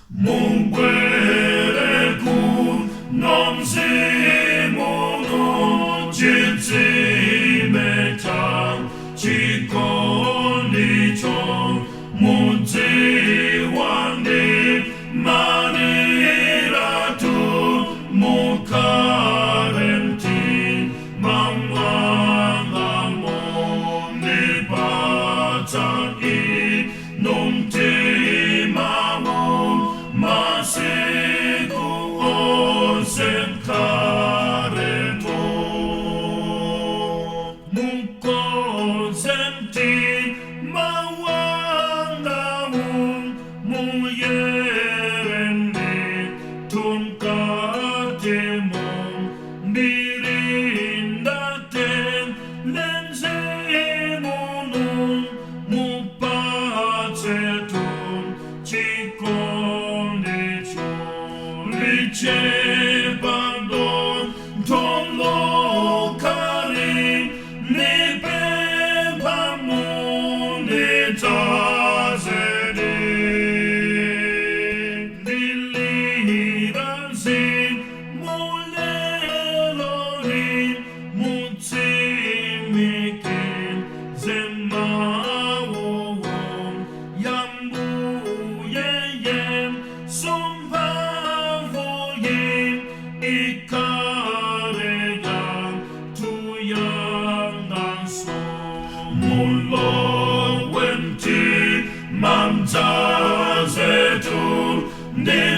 Mubwere kuno mzimuno chitsime cha chikondicho mudziwandi maniratu mukhale mtima mwangamo ndipatsa inu mtimawu masiku onse mkharepo. Mukonze mtima wangawu muyerende tumkatemo ndirindate lemzimunu mupatsetu chikondicho lichepando ntolokali nipemphamunitazeni ndiliranzi muleloli mutsimike zemawo yambuyeye sumpavoye ikareya tuyanganso mulowemti mamzazetu ndi.